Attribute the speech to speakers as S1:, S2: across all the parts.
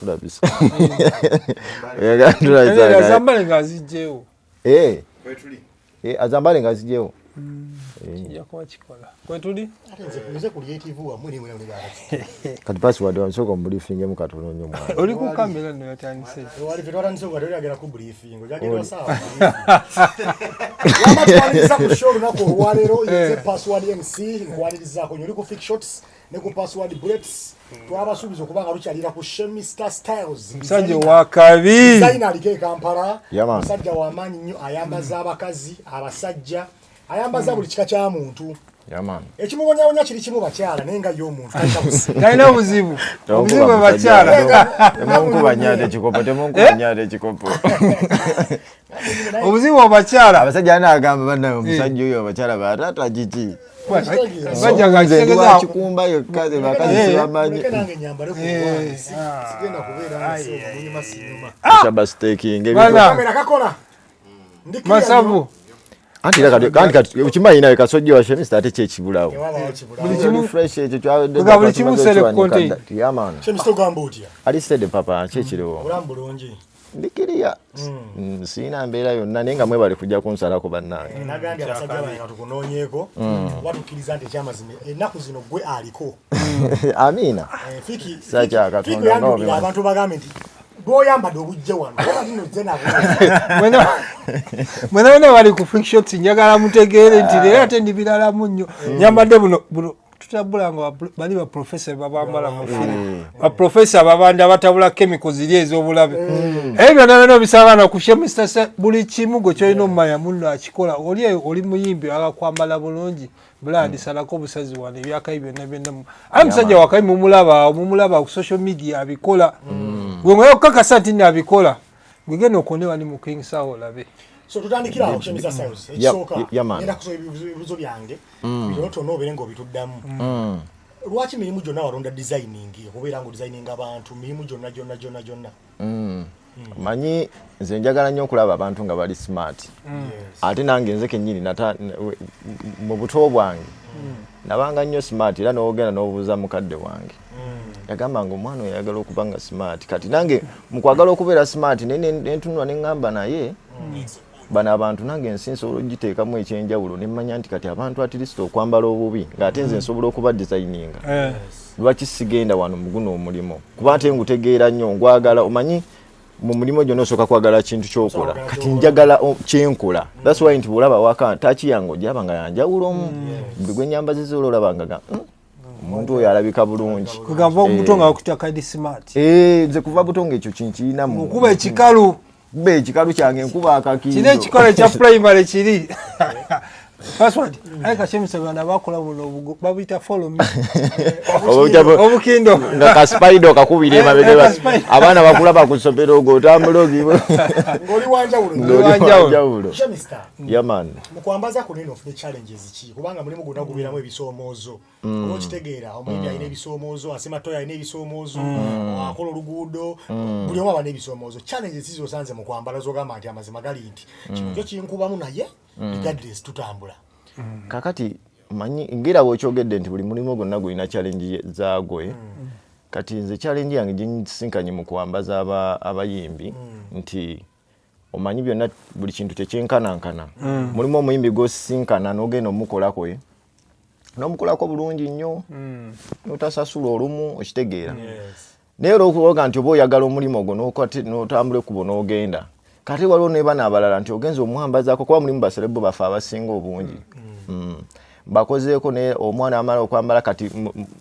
S1: Tulabisa. Oyagala tulabisa.
S2: Azambale ng'azigyewo.
S1: Eh. Eh, azambale ng'azigyewo.
S2: Kijja kuba kikola. Kwetuli?
S3: Ate nze creative wammwe ne mwe.
S1: Kati password wansooka omubriefingemu katono nnyo mwana.
S2: Oli ku kamera nno yatandise.
S3: Wali ffe twatandise nga toli ku briefing. Ojagenda saawa. Wama twaniriza ku show olunaku olwaleero yenze Password MC nkwanirizaako nnyo. Oli ku Fik Shots ne ku Password Bullets. Twabasuubiza okuba nga lukyalira ku Shemista Styles.
S2: Musajja wakabi.
S3: Designer aliko e Kampala.
S1: Yeah, man.
S3: Musajja w'amaanyi nnyo, ayambaza abakazi, abasajja, ayambaza buli kika kya muntu.
S1: Yeah, man.
S3: Ekimubonyabonya kiri kimu, bakyala, naye nga ye omuntu talina buzibu.
S2: Talina buzibu. Obuzibu bwe bakyala.
S1: Temunkuba nnyo ate ekikopo, temunkuba nnyo ate ekikopo.
S2: Obuzibu bwe bakyala.
S1: Abasajja ana agamba bannaye omusajja oyo abakyala bataata kiki?
S2: Bajja nga
S1: Nze ndi
S2: kitegeeza
S1: wakikumba yokka, ze bakazi sibamanyi.
S3: Muleke nange nyambale ku lwange. Sigenda kubeera nga munyuma sinyuma.
S1: Kyaba staking ebintu.
S2: Bana.
S3: Kamera kakola. Ndi clear
S2: Masavu.
S3: nnyo.
S1: Anti era kati kandi kati okimanyi nawe kasojja wa Shemista ate kyekibulawo.
S3: Tewabaawo kibulawo.
S2: Buli kimu-
S1: Oli fresh ekyo kyawedde.
S2: Nga buli kimu self contained.
S1: Yeah, man.
S3: Shemista, ogamba otya?
S1: Ali steady papa, kyekiriwo.
S3: Obulamu bulungi?
S1: Ndikiriya. Sirina mbeera yonna naye nga mwebale kujja kunsalako bannange.
S3: Nagambye abasajja bange nga tukunoonyeeko oba tukkiriza nti ekyamazima ennaku zino gwe aliko.
S1: Amiina.
S3: Eh, Fiki
S1: Sakya Katonda,
S3: Fiki
S1: nga
S3: yandulira
S1: obimanyi.
S3: abantu bagambe nti bw'oyambadde obujje wano oba tino zze nabwo.
S2: Mwena mwena bali ku Fik Shots, njagala mutegeere nti leero ate ndi biralamu nnyo. Nyambadde buno buno tutabula nga bali ba professor babambala mu firimu. Ba professor babanda batabula chemicals ziri ez'obulabe. Ebyo byonna byonna obisanga na ku Shemista buli kimu gwe kyolina omumanya munno akikola. Oli eyo oli muyimbi agakwambala bulungi. Brand salako obusazi wano ebyakayi byonna byonna. Aye musajja wakayi mumulaba awo, mumulaba ku social media abikola. Gwe nga okukakasa nti nno abikola. Gwe genda okonde wali mu King Saha olabe.
S3: So tutandikira awo, Shemista Styles, ekisooka
S1: Yeah, man.
S3: ngenda kusoma ebibuuzo byange bitonotono obeere ng'obituddamu. Lwaki mirimu gyonna walonda designing, okubeera nga odesigninga abantu mirimu gyonna gyonna gyonna gyonna?
S1: Manyi nze njagala nnyo okulaba abantu nga bali smart. Ate nange nze kennyini mu buto bwange nabanga nnyo smart, era n'ogenda n'obuuza mukadde wange yagamba nga omwana oyo ayagala okuba nga smart. Kati nange mu kwagala okubeera smart nentunula ne ŋŋamba naye bano abantu nange ensi nsobola okugiteekamu ekyenjawulo, ne mmanya nti kati abantu at least okwambala obubi ng'ate nze nsobola okuba designinga, lwaki sigenda wano mu guno omulimu? Kuba ate ngutegeera nnyo, ngwagala. Omanyi mu mulimu gyonna osooka kwagala kintu kyokola.
S3: Kwagala
S1: Kati
S3: kyokola.
S1: njagala kyenkola. That's why nti bwolaba waka taaki yange ogiraba nga yanjawulomu. Buli gwe nyambaziza olwo olaba nga omuntu oyo alabika bulungi."
S2: Kugamba omuto nga bakuta kadi smart.
S1: Eh, nze kuva buto nga ekyo kinkirinamu.
S2: Okuba ekikalu.
S1: Kuba ekikalu kyange nkuba akakindo.
S2: Kiri ekikolo ekya primary kiri. Password. Aye Kashemisa bana bakola buno babuyita follow me. Obukindo.
S1: Nga kasipaido kakubira emabega.
S2: Eh, ka spider.
S1: Abaana bakulaba ku ssomero ng'otambula ogiwe.
S3: Ng'oli wanjawulo.
S1: Ng'oli
S2: wanjawulo.
S1: wanjawulo.
S3: Shemista,
S1: Yeah, man.
S3: mu kwambaza kuno eno ofunye challenges ki? Kubanga mulimu gwonna gubeeramu ebisoomoozo, oba okitegeera, omuyimbi alina ebisoomoozo, asema toyo alina ebisoomoozo, akola oluguudo, buli omu aba n'ebisoomoozo. Challenges ki zosanze mu kwambala zogamba nti amazima gali nti kino kyo kinkubamu, naye regardless tutambula?
S1: Kakati manyi ngera bw'okyogedde nti buli mulimu gwonna gulina challenge zaagwe. Kati nze challenge yange gyensinkanye mu kwambaza abayimbi nti omanyi byonna buli kintu tekyenkanankana. Mulimu omuyimbi gw'osisinkana n'ogenda omukolako ye n'omukolako bulungi nnyo n'otasasula olumu, okitegeera? Naye olwokubaga nti oba oyagala omulimu ogwo n'otambula ekkubo n'ogenda. Kati waliwo ne bano abalala nti ogenza omwambazaako, kuba mulimu ba celeb baffe abasinga obungi. Bakozeeko naye omwana amala okwambala kati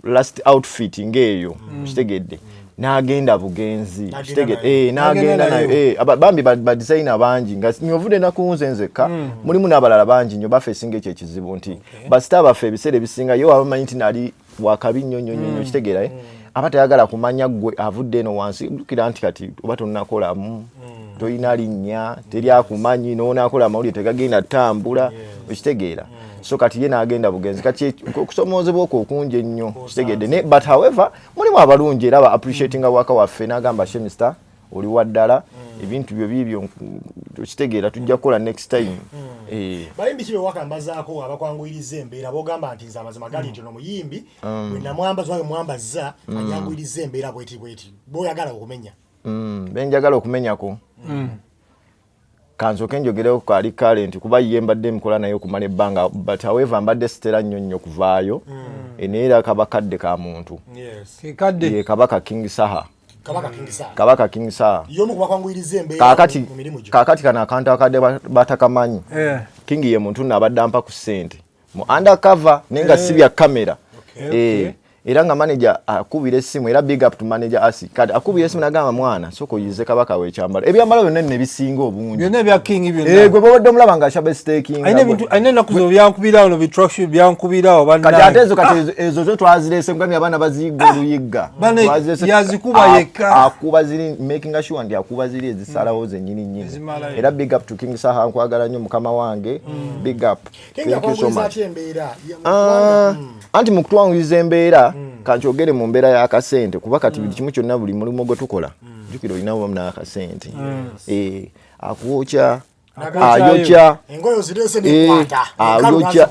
S1: last outfit ng'eyo, okitegedde, n'agenda bugenzi.
S3: N'agenda
S1: Okitegedde?
S3: nayo.
S1: Eh, n'agenda
S2: N'agenda
S1: nayo.
S2: nayo.
S1: Eh, bambi ba designer bangi nga nyovudde nakunze nzekka, mulimu n'abalala bangi nnyo bafeesinga ekyo ekizibu nti ba star baffe ebiseera ebisinga ye waba bamanyi nti nali wakabi nnyo nnyo nnyo nnyo, okitegeera, eh? Aba tayagala kumanya ggwe avudde eno wansi. Jjukira nti kati oba tonnakolamu, tolina linnya, teri akumanyi, n'onaakola amawulire tegagenda ttambula, okitegeera? So kati ye n'agenda bugenzi. Kati okusomoozebwa okwo okungi ennyo, kitegedde? But however mulimu abalungi era ba appreciatinga waka waffe n'agamba, "Shemista, oli waddala, ebintu byo biibyo, okitegeera, tujja kukola next time." Eh.
S3: Bayimbi ki bewakambazaako abakwanguyiriza embeera, bogamba nti nze amazima gali nti ono muyimbi bwe namwambaza oba mwambaza anyanguyiriza embeera bweti bweti, boyagala okumenya?
S1: Benjagala okumenyako, kansooke njogereko kaali current, kuba ye mbadde nkola naye okumala ebbanga, but however mbadde sitera nnyo nnyo kuvaayo. Naye era kaba kadde ka muntu.
S2: Kekadde.
S1: Ye Kabaka King Saha.
S3: Kabaka King Saha.
S1: Kabaka King Saha.
S3: Y'omu ku bakwanguyiriza embeera
S1: Kaakati
S3: mu mirimu gyo.
S1: Kaakati kano akantu akadde batakamanyi. King ye muntu nno abadde ampa ku ssente mu undercover, naye nga si bya kamera. Era nga manager akubira essimu, era big up to manager Asi. Kati akubira essimu nagamba, "Mwana, sooka oyize kabaka w'ekyambalo." Ebyambalo byonna nno ebisinga obungi,
S2: byonna ebya King
S1: Eh,
S2: byonna.
S1: Gwe bwobadde omulaba nga ashabe staking.
S2: Alina ebintu, alina ennaku zino byankubirawo no bitraction byankubirawo.
S1: Kati ate ezo, kati ezo zo twazireese, mugambye abaana baziyigga oluyigga.
S2: Bane,
S1: Twazireese-
S2: yazikuba yekka.
S1: Akuba ziri, making sure nti akuba ziri ezisalawo zennyini nnyini.
S2: Ezimalayo.
S1: Era big up to King Saha, nkwagala nnyo mukama wange, big up.
S3: King
S1: Thank you so
S3: yakwanguyiriza
S1: much.
S3: atya embeera?
S1: Ah, anti mu kutwanguyiza embeera, kankyogere mu mbeera y'akasente, kuba kati buli kimu kyonna, buli mulimu gwe tukola, jjukira olinawo n'akasente. Eh, akwokya, ayokya.
S3: Engoye ozireese
S1: Eh,
S3: nekwata.
S1: Ayokya,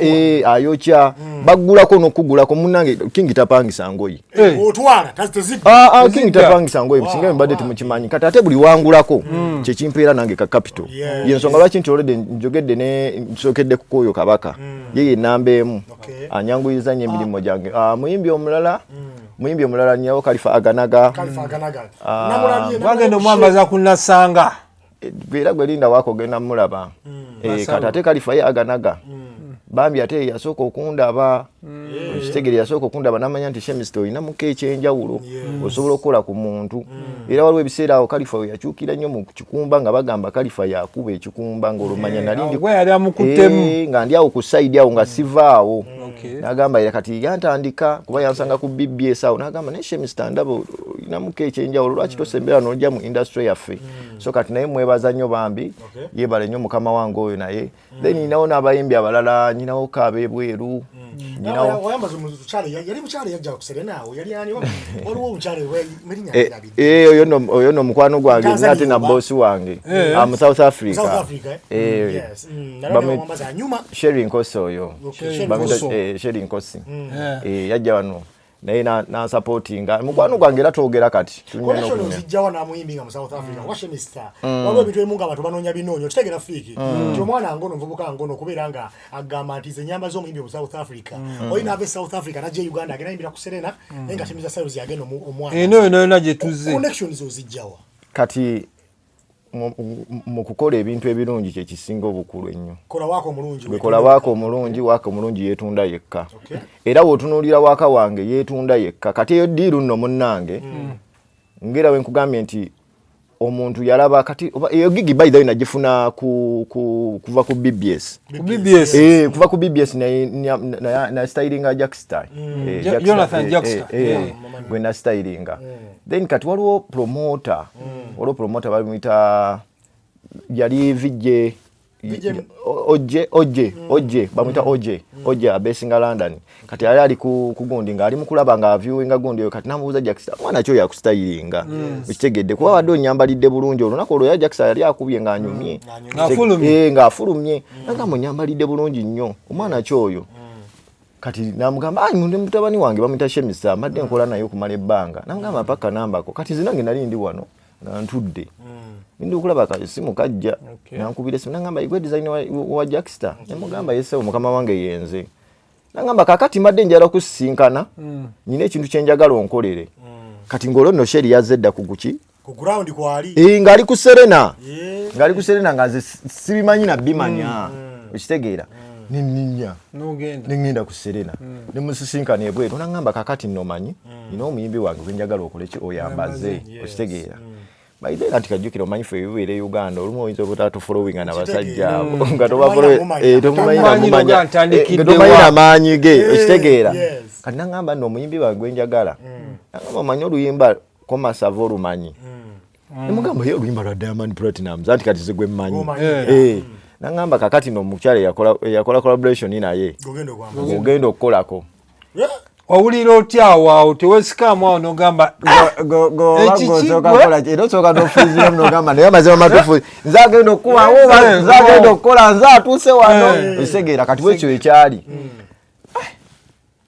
S1: ayokya, baggulako n'okugulako. Munange, King tapangisa ngoyi.
S3: Otwala tezidda.
S1: Ah, ah, King
S2: Tezidda.
S1: tapangisa ngoyi, singa mbadde temukimanyi. Kati ate buli wangulako kyekimpeera nange ka capital. Yensonga lwaki nti already njogedde ne nsookedde ku oyo Kabaka, ye ye namba emu. Anyanguyiza nnyo emirimu gyange. Ah, muyimbi omulala nyawo Kalifa Aganaga.
S3: Kalifa Aganaga.
S1: Ah.
S3: Namulabye.
S2: Bagenda omwambaza ku Nasanga.
S1: Eh, era gwe linda waako ogenda mulaba. Eh, kati ate Kalifa ye Aganaga bambi ate yasooka okundaba, ekitegere yasooka okundaba namanya nti Shemista olinamuko ekyenjawulo, osobola okukola ku muntu. Era waliwo ebiseera awo Kalifa we yakyukira nnyo mu kikumba, nga bagamba Kalifa yakuba ekikumba, ngaolumanya nali ndi-
S2: Gwe yali amukuttemu.
S1: Eh, nga ndi awo ku side awo nga sivaawo. Nagamba era kati yantandika kuba yansanga ku BBS awo, nagamba, "Naye Shemista, ndaba olinamuko ekyenjawulo, lwaki tosembera nojja mu industry yaffe?" So kati naye mwebaza nnyo bambi. Yebale nnyo mukama wange oyo. Naye then nyinawo n'abayimbi abalala, nyinawo kaabebweru, nyinawo
S3: Wayambaza omukyala, yali mukyala yajja ku Serena awo, yali ani? Waliwo omukyala merinya.
S1: Eh, eh, oyo nno mukwano gwange.
S3: Tanzania
S1: ate na
S3: oba?
S1: bosi wange. Ah, mu South Africa.
S3: South Africa, eh?
S1: Eh,
S3: Yes. Nalabye wambaza anyuma.
S1: Sherry Nkosi oyo.
S3: Okay, Sherry
S2: Nkosi.
S1: Eh, Sherry Nkosi. Eh, yajja wano naye nansupportinga, mukwano gwange, era twogera kati tunyumya
S3: Connection
S1: n'okunyumya.
S3: ozijjawa n'amuyimbi nga mu South Africa kuba Shemista waliwo ebintu ebimu nga abantu banoonya binoonya, okitegeera fiiki nti omwana ngono, omuvubuka ngono, okubeera nga agamba nti ze nyamba z'omuyimbi mu South Africa, oli naava e South Africa najja e Uganda, agenda yimbira ku Serena, naye nga Shemista Styles yagenda omwana.
S2: Eno yona yona gye tuzze.
S3: Connections ozijjawa?
S1: Kati mu kukola ebintu ebirungi kyekisinga obukulu ennyo.
S3: Kola waako omulungi.
S1: Gwekola waaka omulungi, waaka omulungi yeetunda yekka. Era bw'otunuulira waaka wange yeetunda yekka. Kati eyo deal nno munnange, ngera we nkugambye nti omuntu yalaba kati oba eyo gig, by the way, nagifuna kuva ku BBS.
S2: Ku BBS.
S1: Eh, kuva ku BBS na stylinga Jackstar. Eh, Jackstar,
S2: Jonathan Jackstar.
S1: Eh, gwe na stylinga. Then kati waliwo promoter bamuyita yali VJ
S3: VJ.
S1: Oje, Oje, Oje, bamuyita Oje, Oje abesinga London. Kati yali ali ku gundi ng'ali mu kulaba nga viewinga gundi oyo. Kati namubuuza, "Jackson, mwana ki oyo akustylinga?" Okitegedde, kuba wadde onyambalidde bulungi olunaku olwo. Era Jackson yali akubye ng'anyumye.
S2: Ng'afulumye.
S1: Eh, ng'afulumye. Nagamba, "Onyambalidde bulungi nnyo, omwana ki oyo?" Kati namugamba, "Ai, ndi mutabani wange, bamuyita Shemisa, mbadde nkola naye okumala ebbanga." Namugamba, "Paka nambako." Kati zinange nali ndi wano nga ntudde, ndi okulaba kasimu kajja. Nankubira esimu, nagamba, "Igwe design wa Jackster?" Nemugamba, "Yesewo mukama wange, yenze." Nagamba, "Kakati mbadde njala kusisinkana, nyina ekintu kyenjagala onkolere." Kati ng'olwo nno Sheri yazze edda ku guki.
S3: Ku ground kwali.
S1: Eh, ng'ali ku Serena. Ng'ali ku Serena, nga nze sibimanyi nabimanya, okitegeera, neninya
S2: Nogenda.
S1: Neŋŋenda ku Serena, nemusisinkana ebweru. Naŋŋamba, "Kakati nno manyi nina omuyimbi wange gwenjagala okole ki, oyambaze." Okitegeera, by then anti kajjukira omanyi ffe ebibeera e Uganda, olumu oyinza obutatufollowinga nabasajja abo nga
S3: Tomanyi
S1: tomumanyi.
S2: Tomumanyi.
S1: Namumanya.
S2: Noga ntandikidde
S1: Nga tomanyi
S2: wa.
S1: namaanyi ge. Okitegeera? Kati naŋŋamba nno omuyimbi wange gwenjagala, naŋŋamba, "Omanyi oluyimba Komasava olumanyi?" Nemugamba, "Ye oluyimba lwa Diamond Platnumz." Anti kati zigwe mmanyi.
S3: Gwomanyi.
S1: Eh, naŋŋamba, "Kakati no omukyala eyakola collaboration naye
S3: Gogenda okwambaza.
S1: ogenda okukolako."
S2: Wawulira otya awo awo tewesikaamu awo nogamba
S1: ah! Era osooka nofuuziramu nogamba naye amazima matuufu nze agenda okukubawo eh, nze agenda okukola nze atuuse wano eh. Okitegeera kati bwekyo ekyali hmm. ah,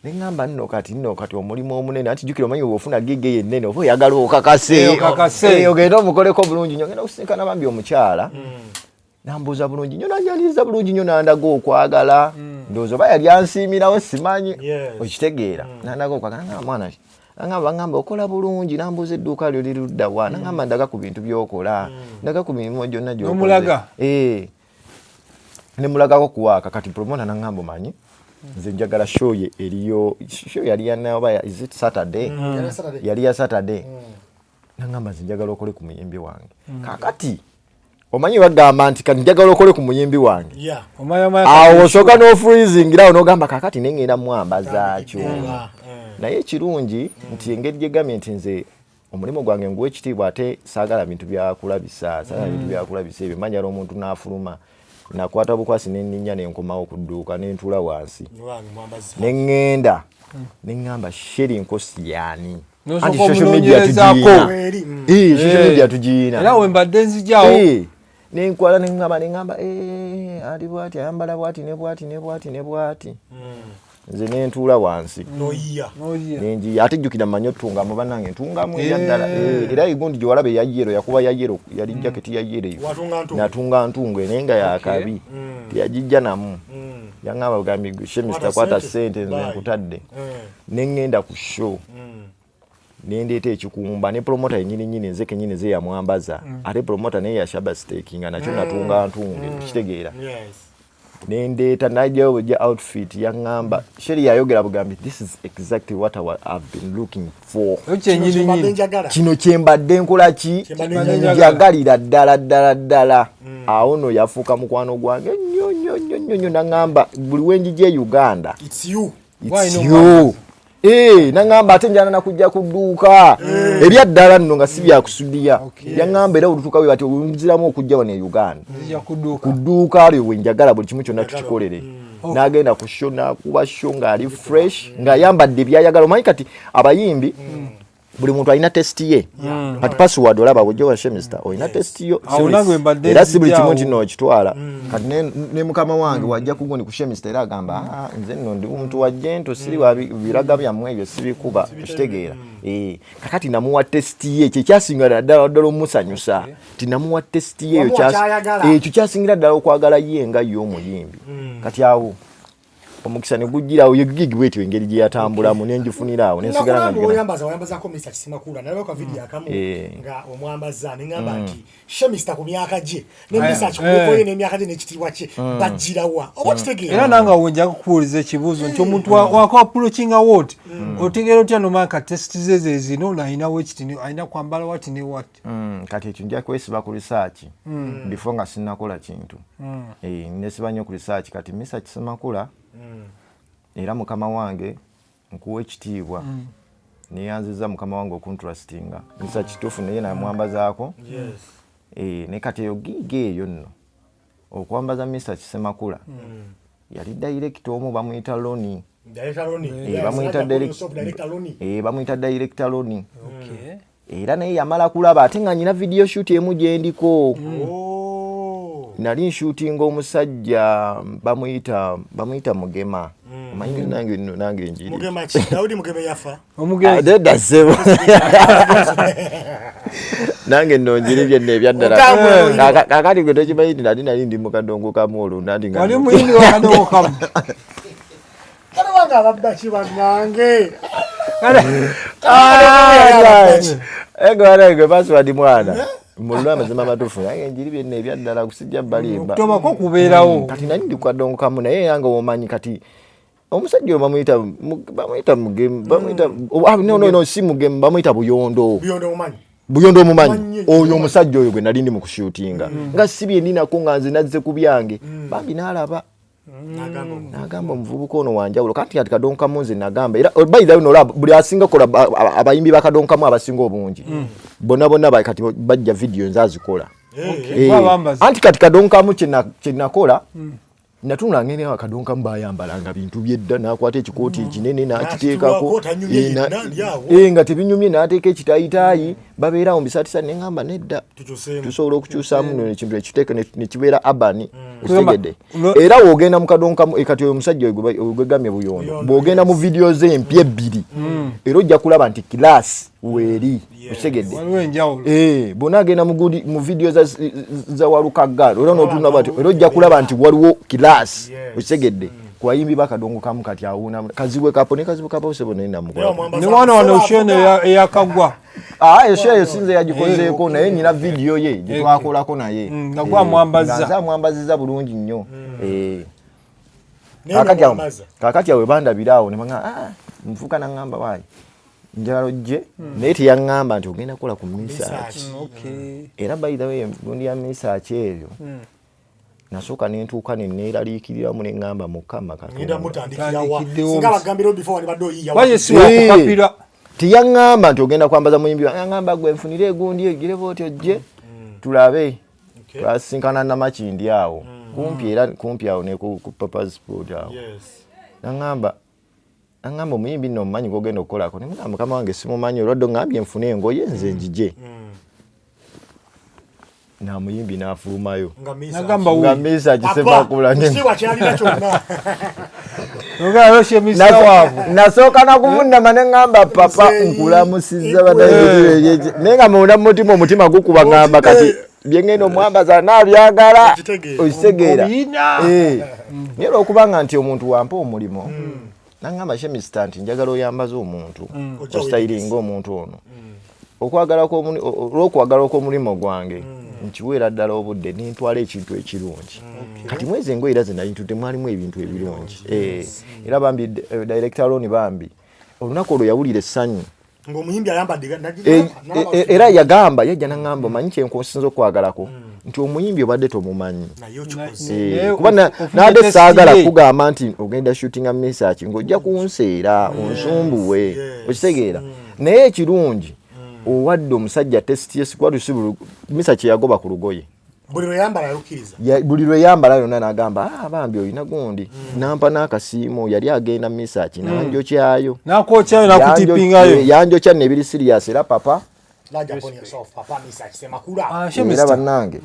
S1: neŋamba nno kati nno kati omulimu omunene anti jjukira omanyi bwofuna gig eyo ennene oba oyagala okakase eh, ogende omukoleko bulungi nyo ogenda kusinkana bambi omukyala hmm. Nambuuza bulungi nnyo nanyaniriza bulungi nnyo nandaga okwagala mm. Ndowooza oba yali ansiimirawo simanyi okitegeera mm. Nandaga okwagala nga mwana angamba bangamba okola bulungi nambuuza edduuka lyo lirudda wa mm. Nangamba ndaga ku bintu byokola ndaga ku mirimu gyonna
S2: gyomulaga
S1: eh. Nemulagako kuwaaka kati promota nangamba omanyi nze njagala show ye eriyo show yali yanaoba is it Saturday yali ya Saturday Nangamba nze njagala okole ku muyimbi wange kakati omanyi bagamba nti kati njagala okole ku muyimbi wange awo osooka n'ofreezingira awo n'ogamba kakati naye ngenda mwambazaakyo naye ekirungi nti engeri gyegambye nti nze omulimu gwange nguwa ekitiibwa ate saagala bintu byakulabisa saagala bintu byakulabisa ebyo manjala omuntu n'afuluma nakwata bukwasi nenninya nenkomawo ku dduuka nentuula wansi neŋŋenda neŋŋamba Sheri Nkosi yaani anti social media tugiyina eh, social media tugiyina
S2: era wembadde nzijawo
S1: eh, nenkwala neŋŋamba neŋŋamba eh, ali bwati ayambala bwati ne bwati ne bwati ne bwati hmm. Nze nentuula wansi nenjiya ate jjukira mmanyi otungamu bannange ntungamu era ddala era egundi gyewalaba eya yero yakuba ya yero yali hmm. jaketi ya yero eyo natunga ntunge naye nga yakabi hmm. Teyagijja namu yaŋŋamba bugambi shemista kwata ssente nze nkutadde neŋŋenda ku show nendeeta ekikumba ne promota yenyini nyini nze kenyini nze yamwambaza ate promota naye yashaba stakinga nakyo natunga ntunge okitegeera nendeeta najjayo bwejja outfit yaŋŋamba Sheri yayogera bugambi this is exactly what I have been looking for kino kyembadde nkola ki njagalira ddala ddala ddala mm. Awo no yafuuka mukwano gwange nnyo nnyo nnyo nnyo nnyo naŋŋamba buli wenjija e Uganda
S3: it's you
S1: it's you Eh, naŋŋamba ate njala nakujja ku dduuka eh. Ebya ddala nno nga si byakusudiya yaŋŋamba era olutuuka bwe bati nziramu okujja wano e Uganda ku dduuka lyo we njagala buli kimu kyonna tukikolere mm. N'agenda ku show n'akuba show ng'ali fresh ng'ayambadde byayagala omanyi kati abayimbi mm. Buli muntu alina test ye kati password olaba bwojja wa Shemista olina test yo era si buli kimu nti nookitwala kati ne mukama wange wajja kugundi ku Shemista era agamba ah, nze nno ndi muntu wa gentle siri wa biraga byammwe ebyo sibikuba okitegeera eh, kakati namuwa test ye ekyo ekyasingira ddala ddala omusanyusa ti namuwa test ye ekyo kyasingira ddala okwagala ye nga ye omuyimbi kati awo omukisa ne gujjirawo ye gig bwetyo engeri gye yatambulamu ne ngifunira awo
S3: nensigala nga oyambaza oyambazako Mr Kisemakula nalaba ka video akamu eh. Nga omwambaza ne ngamba mm. Nti Shemista ku myaka gye ne Mr Kikuko ye n'emyaka gye n'ekitiibwa kye mm. Bajjirawa oba mm. Kitegeera
S2: era nanga wenja kukubuuliza ekibuuzo nti omuntu wako approaching award otegeera otya nomanya ka test ze ze zino nalinawo ekiti alina kwambala wati ne wati
S1: kati ekyo nja kwesiba ku research before nga sinnakola kintu eh, nesiba nnyo ku research kati Mr Kisemakula era mukama wange nkuwa ekitiibwa neyanziza mukama wange okuntrustinga Mr kituufu naye namwambazaako eh, ne kati eyo gig eyo nno okwambaza Mr Kisemakula yali director omu bamuyita Loni eh, bamuyita director Loni era naye yamala kulaba ate nga nyina video shoot emu gyendiko oh. Nali nshootinga omusajja bamuyita bamuyita Mugema mm. Omanyi nange nange njiri
S3: Mugema ki Daudi Mugema yafa
S1: ah, nedda ssebo nange nno njiri byenno ebyaddala kakati gwe tokimanyi nti nali nali ndi mu kadongo kamu olwo nandi
S2: nga wali muyimbi wa kadongo kamu
S3: kale wange ababba ki bannange
S1: egwe password mwana eh? Mululu amazima amatuufu nange njiri byenno ebyaddala kusijja balimba
S2: okutobako kubeerawo
S1: mm, kati nali ndi ku kamu naye yange omanyi kati omusajja oyo bamuyita bamuyita mugemu bamuyita mm. oh, ah, no no no si mugemu bamuyita Buyondo Buyondo omumanyi oyo omusajja oyo gwe nali ndi mu kushutinga mm. Nga si bye ndinako nga nze nazze ku byange bambi n'alaba Nagamba omuvubuka ono wanjawulo kati kati kadonkamu nze nagamba era oh, by the way nolaba buli asinga kola abayimbi ba kadonkamu abasinga obungi bonna bonna kati bajja video nze azikola eh, anti kati kadonkamu kyenakola. Natunula ngene akadonkamu bayambalanga bintu byedda, nakwata ekikooti ekinene nakiteekako nga tebinyumye, nateeka ekitayitaayi, babeerawo mubisaatisa. Neŋamba nedda, tusobola okukyusaamu no ekintu ekiteeka nekibeera abani, okitegedde? Era wogenda mu kadonkamu, kati oyo omusajja gwegamye Buyondo, bwogenda mu vidiyo ze empya ebbiri, era ojja kulaba nti class weeri, okitegedde? Bwona agenda mu vidiyo za Walukagga era notunula bati, era ojja kulaba nti waliwo class, okitegedde, ku bayimbi bakadongo kamu. Kati awuna Kazibwe Kapo ne Kazibwe Kapo sebo naye namukola.
S2: Ne wana wano shono eyakagwa.
S1: Ah, esho eyo sinze yagikozeeko, naye nyina vidiyo ye gye twakolako naye.
S2: Nga gwamwambaza.
S1: Nga nze amwambaziza bulungi nnyo. Kakati awo bandabira awo ne baŋŋamba, ah, nfuuka naŋŋamba, waayi njagala ojje, naye teyaŋŋamba nti ogenda kukola ku Misaki. Era by the way, gundi ya Misaki eyo nasooka nentuuka neneeraliikiriramu, neŋŋamba Mukama Katonda. Teyaŋŋamba nti ogenda kwambaza muyimbi, yaŋŋamba gwe nfunire egundi egireba oti ojje tulabe. Twasinkana Namakindi awo kumpi, era kumpi awo ne ku Papa's Sport awo. Naŋŋamba omuyimbi nno omumanyi gwogenda okukolako? Nemugamba mukama wange simumanyi, olwadde oŋŋambye nfune engoye nze njije. Namuyimbi n'afulumayo
S2: Nagamba
S1: nga Misaki Semakula.
S2: Nga waabwe.
S1: Nasooka nakuvunama ne ŋŋamba, papa, nkulamusizza banaye, naye nga munda mu mutima, omutima gukuba, ŋŋamba kati byengenda omwambaza naabyagala, okitegeera? Naye olwokubanga nti omuntu wampa omulimu, naŋŋamba, Shemista, nti njagala oyambaze omuntu, ositayiringa omuntu ono, okwagala olw'okwagala okw'omulimu gwange nkiweera ddala obudde nentwala ekintu ekirungi. Kati mwezi engoye era zenali ntudde mwalimu ebintu ebirungi. Era bambi director Loni bambi olunaku olwo yawulira essanyu.
S3: Ng'omuyimbi ayambadde.
S1: Era yagamba, yajja naŋŋamba, omanyi kyenkusinza okwagalako nti omuyimbi obadde tomumanyi, kuba nadde saagala kugamba nti ogenda shootinga Misaki ng'ojja kunseera onsumbuwe, okitegeera? Naye ekirungi owadde omusajja taste ye, sikwatusi Misaki yagoba ku lugoye.
S3: Buli lwe yalukiriza.
S1: Buli lwe yambala yonna n'agamba, ah, bambi olina gundi, nampa n'akasiimo. Yali agenda Misaki nanjokyayo.
S2: Nakwokyayo, nakutipingayo.
S1: Yanjokya nebiri serious era papa.
S2: Era
S1: bannange.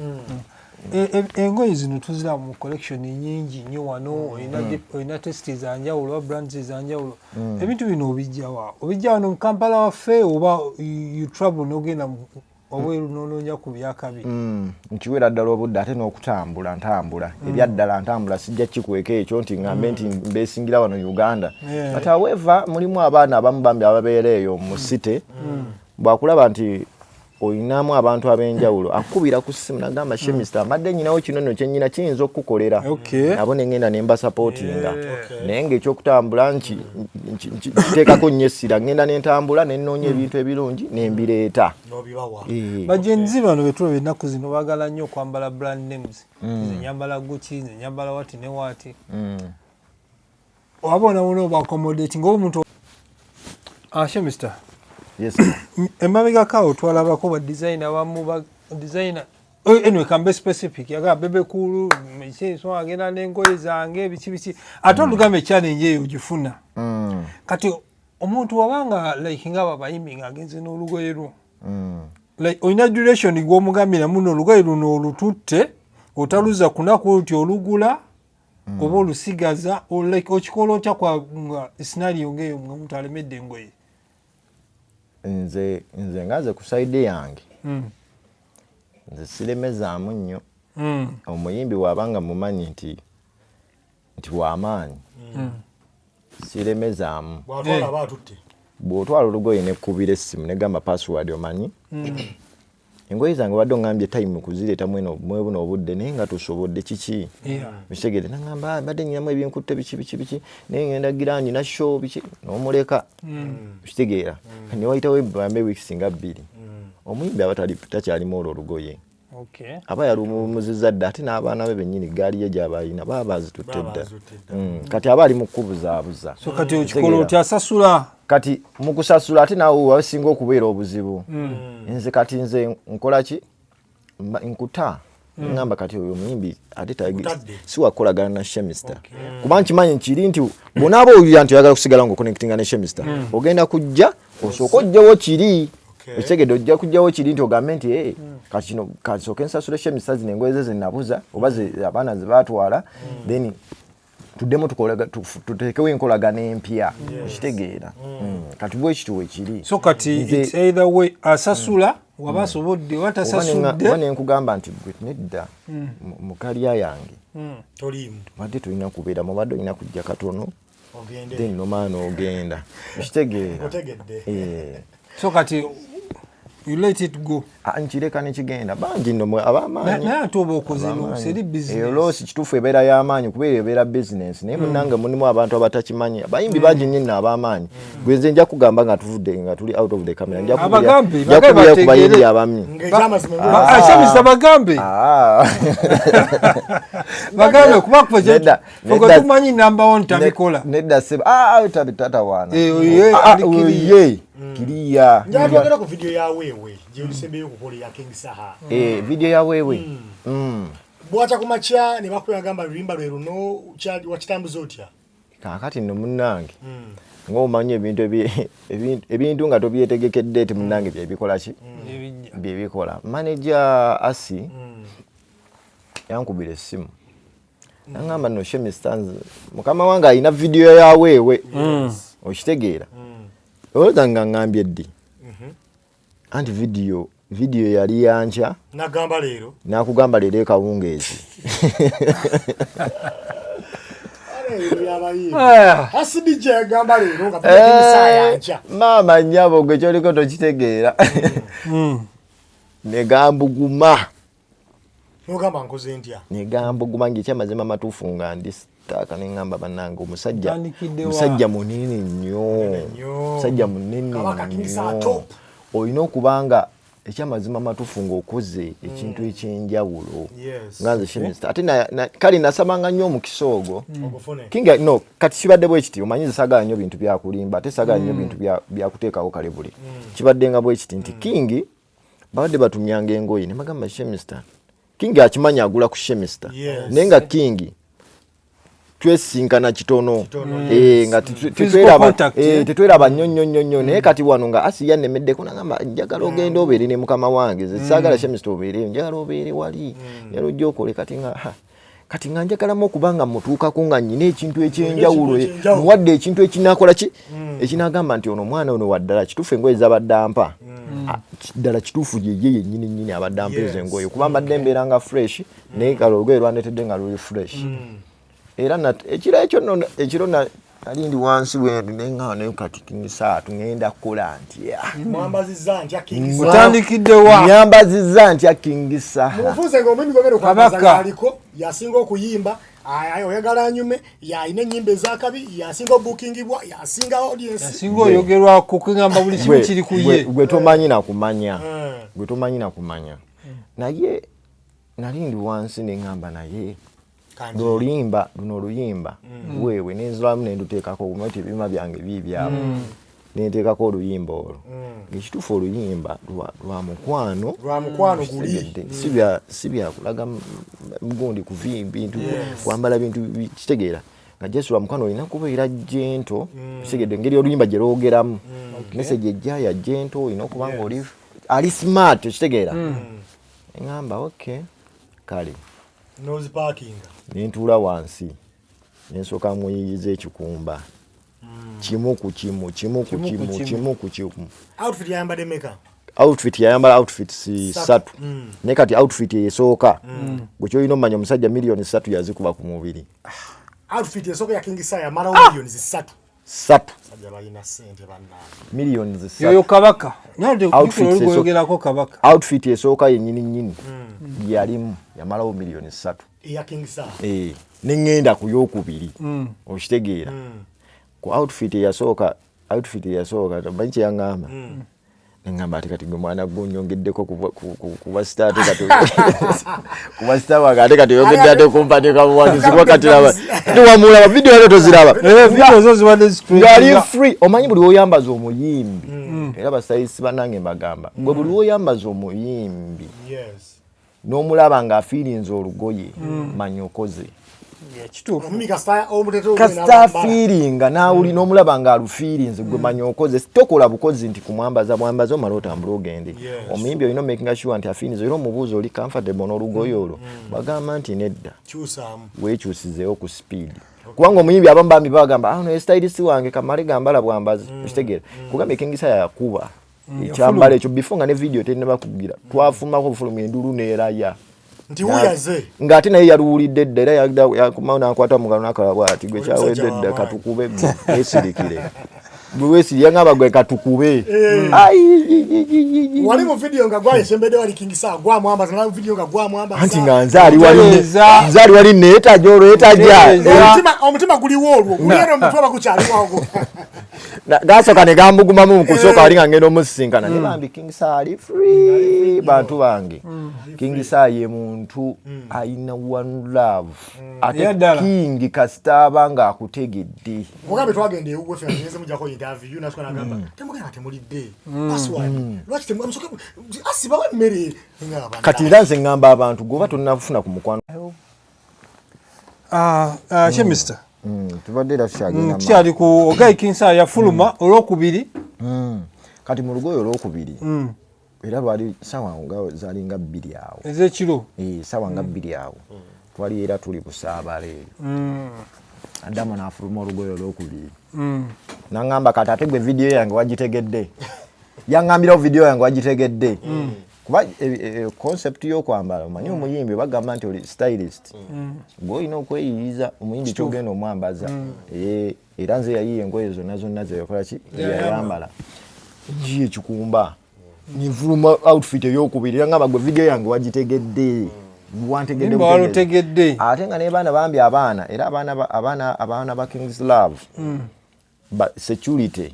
S2: Engoye zino tuziraba mu collection nyingi nnyo wano, olina taste zanjawulo oba brands ezanjawulo. Ebintu bino obijjawa? Obijja wano mu Kampala waffe oba you travel n'ogenda wabweru n'onoonya ku byakabi?
S1: Nkiweera ddala obudde ate n'okutambula ntambula, ebyaddala ntambula, sijja kikweka ekyo nti ŋŋambe nti mbeesingira wano Uganda. But however, mulimu abaana abamu bambi ababeera eyo mu city, bwakulaba nti olinamu abantu ab'enjawulo akubira ku ssimu nagamba, Shemista, mbadde nyinawo kino nno kyenyina kiyinza okukukolera. Nabo nengenda nembasapootinga, naye ngaekyokutambula nkiteekako nnyo essira, ngenda nentambula nenoonya ebintu ebirungi nembireeta.
S2: Ba Gen Z bano betulaba ennaku zino baagala nnyo okwambala brand names. Nze nyambala Gucci, nze nyambala wati ne wati. Oba onawona oba accommodate nga omuntu Shemista.
S1: Yes.
S2: Emabegako awo twalabako ba designer abamu, ba designer, anyway kambe specific, yagamba Bebe Cool so agenda n'engoye zange biki biki, ate olugambe challenge eyo ogifuna. Kati omuntu wabanga like nga abayimbi ng'agenze n'olugoye lwo, like olina duration gw'omugambira muno olugoye luno olututte otaluza kunaku nti olugula oba olusigaza, like okikola otya kwa nga scenario ng'eyo nga omuntu alemedde engoye?
S1: Nze nga nze ku side yange, nze siremezaamu nnyo. Omuyimbi bw'abanga mumanyi nti w'amaanyi, siremezaamu.
S3: Bwatwala aba atutte.
S1: Bw'otwala olugoye nekubira essimu negamba password, omanyi engoye zange obadde oŋambye time kuzireeta mweno mwebuno obudde, naye nga tosobodde, kiki? Okitegedde? Nagamba, "Ah, mbadde nyinamu ebinkutte biki biki biki, naye ngenda gira nyina show biki," n'omuleka, okitegeera? Newayitawo ebambe weeks nga 2, omuyimbi aba takyalimu olwo olugoye. Aba yalumuzizza dda, ate n'abaana be bennyini gaali ye gy'aba alina baba bazitutte
S3: Baba
S1: dda.
S3: bazitutte dda.
S1: Kati aba ali mu kukubuzaabuza.
S2: So kati okikola otya? Asasula?
S1: Kati mu kusasula ate naawe wasinga okubeera obuzibu. Nze kati nze nkola ki? Nkuta. Ngamba kati oyo omuyimbi ate
S3: Otadde.
S1: si wakolagana na Shemista, kuba nkimanyi kiri nti bw'onaaba owulira nti oyagala kusigala ng'oconnectinga ne Shemista, ogenda kujja osooke ojjewo kiri. Okitegedde? Ojja kujjawo kiri nti ogambe nti, "Eh, kati kino kansooke nsasule Shemista zino engoye ze zenabuza oba abaana ze baatwala, then tuddemu tuteekewo enkolagana empya." Okitegeera? Kati bwe kityo wekiri.
S2: So kati it's either way, asasula waba asobodde oba
S1: Oba
S2: tasasudde.
S1: Nenkugamba nti gwe nedda, mu career yange
S3: Toliimu.
S1: Badde tolina kubeera, mubadde olina kujja katono,
S3: Ogende.
S1: then nomala n'ogenda. Okitegeera?
S3: Otegedde.
S1: Eh.
S2: So kati you let it go?
S1: Ah, nkireka nekigenda. Bangi nno mwe ab'amaanyi.
S2: Naye ate oba okoze loss eri
S1: Eyo
S2: business.
S1: Loss kituufu ebeera y'amaanyi, kuba eyo ebeera business, naye munnange mulimu abantu abatakimanyi. Abayimbi bangi nnyo nno ab'amaanyi. Gwe nze nja kugamba nga tuvudde, nga tuli out of the camera, nja
S2: Abagambe,
S1: nja
S2: bagambe
S1: kubira ku bayimbi
S2: bategeere.
S1: abamu.
S3: Ng'ekyamazima
S2: Ashamisa bagambe.
S1: Ah.
S2: Bagambe kuba kufe
S1: Nedda,
S2: ffe
S1: nedda.
S2: tumanyi number one tabikola.
S1: Nedda seba. Ah, ah, tatawaana.
S2: Eh, oye,
S1: Ah, ah,
S2: ali clear.
S1: oye, kiriya.
S3: Njagala twogera ku video ya Weewe gyolisembeyo okukola, eya King Saha.
S1: Eh, video ya Weewe.
S3: Bwakya ku makya ne bakuyagamba luyimba lwe luno, wakitambuza otya?
S1: Kaakati nno munnange, ng'omanyi ebintu ebintu nga tobyetegekedde ti munnange byebikola ki, byebikola. Manager Asi yankubira essimu nangamba, "No Shemista, mukama wange alina video ya Weewe." Okitegeera? Olowooza nga ngambye ddi? Anti video yali yankya.
S3: Nagamba leero.
S1: Nakugamba leero ekawungeezi.
S3: Ara ebintu by'abayimbi.
S2: Ah.
S3: Asidijja yagamba leero nga King Saha yankya.
S1: Maama nnyabo, gwe kyoliko tokitegeera. Negambuguma.
S3: Nogamba nkoze ntya?
S1: Negambuguma ngaekyamazima amatuufu nga ndi stuck, neŋŋamba, bannange, omusajja
S2: Ntandikidde wa?
S1: musajja munene nnyo.
S3: Nnyo.
S1: Musajja munene
S3: Kabaka King Saha
S1: nnyo.
S3: top.
S1: Olina okuba nga ekyamazima amatuufu ng'okoze ekintu ekyenjawulo. Nga nze Shemista ate kale nasabanga nnyo omukisa ogwo.
S3: Ogufune.
S1: Kinga no kati kibadde bwe kiti, omanyi nze saagala nnyo bintu byakulimba, ate saagala nnyo bintu byakuteekawo kale buli kibadde nga bwe kiti nti King babadde batumyanga engoye ne bagamba Shemista, King akimanyi agula ku Shemista, naye nga King twesinkana kitono.
S3: Kitono.
S1: Eh, nga
S2: Physical contact, eh?
S1: tetweraba nnyo nnyo nnyo nnyo. Naye kati wano nga Asi yannemeddeko nagamba, "Njagala ogenda obeere ne mukama wange. Nze saagala Shemista obeereyo, njagala obeere wali, njagala ojja okole." Kati nga ha, kati nga njagalamu okuba nga mutuukako nga nnyina ekintu ekyenjawulo.
S3: Ekintu ekyenjawulo.
S1: Muwadde ekintu ekinakola ki, ekinagamba nti ono omwana ono waddala kituufu engoye zabadde ampa. Ah, ddala kituufu yeye yennyini nnyini abadde ampa ezo engoye, kuba mbadde mbeera nga fresh, naye kale olugoye lwandeetedde nga luli fresh. Era ekiro ekyo nno ekiro nali ndi wansi bwendi neŋŋamba, naye kati King Saha tugenda kukola ntya?
S3: Mwambazizza ntya King Saha?
S2: Otandikidde wa?
S1: Nyambazizza ntya King Saha?
S3: Mubufuuze ng'omuyimbi gwogenda okwambaza
S2: Kabaka.
S3: yaliko yasinga okuyimba, oyagala anyume, yalina ennyimba ezakabi, yasinga obuukingibwa, yasinga audience.
S2: Singa oyogerwako, kugamba buli kimu kiri ku ye.
S1: Gwe tomanyi nakumanya. Gwe tomanyi nakumanya, naye nali ndi wansi neŋŋamba, naye
S3: Kanji.
S1: luno oluyimba, luno oluyimba Weewe, nenzulamu nenduteekako okumanya ebyuma byange biibyabo, nenteekako oluyimba olwo ngaekituufu oluyimba lwa mukwano.
S3: Lwa mukwano guli.
S1: Kitegedde? Si byakulaga gundi kuvi bintu kwambala bintu kitegeera nga jesu lwa mukwano, olina kubeera gentle. Kitegedde engeri oluyimba gye lwogeramu, message ejja ya gentle, olina okuba nga oli ali smart. Okitegeera? Eŋŋamba, okay, kale.
S3: Nozipaakinga.
S1: Nentuula wansi nensooka muyiyiza ekikumba kimu ku kimu, kimu ku
S2: Kimu ku
S1: kimu,
S2: kimu.
S1: Kimu ku kimu.
S3: Outfit yayambadde meka?
S1: Outfit yayambala outfits
S3: Ssatu.
S1: ssatu, naye kati outfit esooka, gwe kyolina omanya omusajja 3 miliyoni yazikuba ku mubiri.
S3: Outfit esooka ya King Saha yamalawo 3 miliyoni.
S1: Ssatu.
S3: Sajja balina ssente bannange.
S1: Miliyoni 3.
S2: Yoyo kabaka.
S1: Outfits
S2: Olwogerako kabaka.
S1: Outfit esooka yennyini nnyini yalimu yamalawo 3 miliyoni.
S3: Eya King Saha.
S1: Eh, neŋŋenda ku yokubiri. Okitegeera? Ku outfit eyasooka, outfit eyasooka manyi kyeyaŋŋamba? Neŋŋamba ate kati gwe mwana gwe onyongeddeko kuba star, ate kati kuba star wange, ate kati oyongedde ate kumpanika buwandiisi, kuba kati laba tiwamulaba video ate toziraba.
S2: Eh, video zo zibadde
S1: Ngaali
S2: zitrendinga.
S1: free. Omanyi buli woyambaza omuyimbi, era ba stylist bannange mbagamba, gwe buli woyambaza omuyimbi, N'omulaba ng'afiirinze olugoye, manya okoze.
S2: Kituufu.
S3: Omimi kasita omuteetera olugoye
S1: kasita
S3: n'alwambala.
S1: afiiringa n'awuli n'omulaba ng'alufiirinze, gwe manya okoze. Tokola bukozi nti kumwambaza bwambaza omala otambule ogende. Omuyimbi olina omakinga sure nti afiirinze, era omubuuza, "Oli comfortable n'olugoye olwo?" Bagamba nti nedda,
S3: Kyusaamu.
S1: Weekyusizeewo ku speed, kubanga omuyimbi abamu bambi bagamba, "Ah, no stylist wange kamale gambala bwambazi." Okitegeera? Kugambye King Saha yakuba ekyambalo ekyo before nga ne video terinaba kugira, twafumako obufulumi, endulu neeraya
S3: nti wuyaze.
S1: Ng'ate naye yaluwulidde dda, era yakomawo n'ankwata mugalo n'akola bw'ati, "Gwe
S3: Oli
S1: kyawedde
S3: musajja
S1: dda,
S3: w'amaanyi.
S1: katukube gwe weesirikire, gwe weesiri." Yangamba, "Gwe katukube." Ai, yi, yi, yi, yi, yi.
S3: Wali mu video nga gwayesembedde wali King Saha gwamwambaza na video nga gwamwambaza.
S1: Anti nga nze ali wali
S2: Ntereeza.
S1: nze ali wali neetaja olwo etaja.
S2: Ntereeza.
S3: Omutima guliwo olwo guli eno omutwe oba gukyaliwo ogwo.
S1: Gasooka ne gambugumamu mu kusooka wali nga ngenda omusisinkana, ne bambi King Saha ali free. Bantu bange, King Saha ye muntu ayina one love, ate
S2: Era ddala.
S1: King kasita aba ng'akutegedde.
S3: Kugambe twagenda ewuwe ffe ngenze mujjako interview nasuka nagamba, "Temugenda temulidde password lwaki temusoke asibawo emmere?" Nga
S1: Kati era nze ŋŋamba abantu, gwoba tonnafuna ku mukwano.
S2: Ah, ah, Shemista.
S1: Tubadde era tukyagenda maaso.
S2: Tukyali ku ogayi King Saha yafuluma olwokubiri.
S1: Kati mu lugoye olwokubiri era lwali sawa nga zalinga 2 awo.
S2: Ez'ekiro.
S1: Eh, sawa nga 2 awo twali era tuli kusaabala eyo, Adamu n'afuluma olugoye olwokubiri naŋŋamba, "Kati ate gwe vidiyo yange wagitegedde?" Yaŋŋambirawo, "Vidiyo yange wagitegedde?" Kuba concept y'okwambala, omanyi omuyimbi bagamba nti oli stylist, gwe olina okweyiyiza omuyimbi kyogenda omwambaza. Eh, era nze yayiye engoye zonna zonna zeyakola ki zeyayambala njiye ekikumba nfuluma outfit eyokubiri, yangamba, "Gwe vidiyo yange wagitegedde?" Wantegedde
S2: Nimba
S1: butegedde.
S2: Walutegedde.
S1: Ate nga nebaana bambi abaana era abaana ba Kings Love ba security.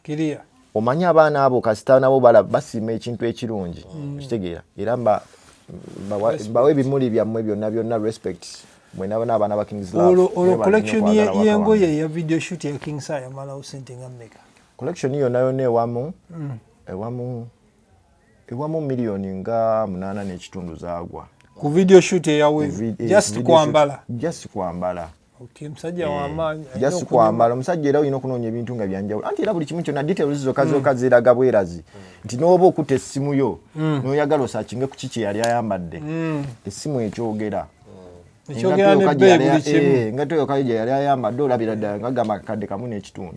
S2: Kiriya.
S1: Omanyi abaana abo kasita nabo basiima ekintu ekirungi, okitegeera? Era mbawa ebimuli byammwe byonna byonna, respect mwenabona abaana ba Kings Love.
S2: Olwo
S1: Mwebale nnyo
S2: collection
S1: okwagala waka
S2: y'engoye
S1: wange.
S2: eya video shoot ya King Saha yamalawo sente nga mmeka?
S1: Collection yonna yonna ewamu miliyoni nga 8.5 zaagwa.
S2: Ku video shoot eyawe? Just
S1: Video
S2: kwambala?
S1: Just kwambala.
S2: Okay, musajja w'amaanyi alina
S1: Just kwambala. Omusajja era olina okunoonya ebintu nga byanjawulo, anti era buli kimu kyonna details zokka zokka ziraga bwerazi nti n'oba okutta essimu yo n'oyagala osakinge ku kiki yali ayambadde, essimu ekyogera.
S2: Ekyogera n'ebbeeyi buli kimu.
S1: Engatto yokka gye yali ayambadde olabira ddala nga gamba 1,500,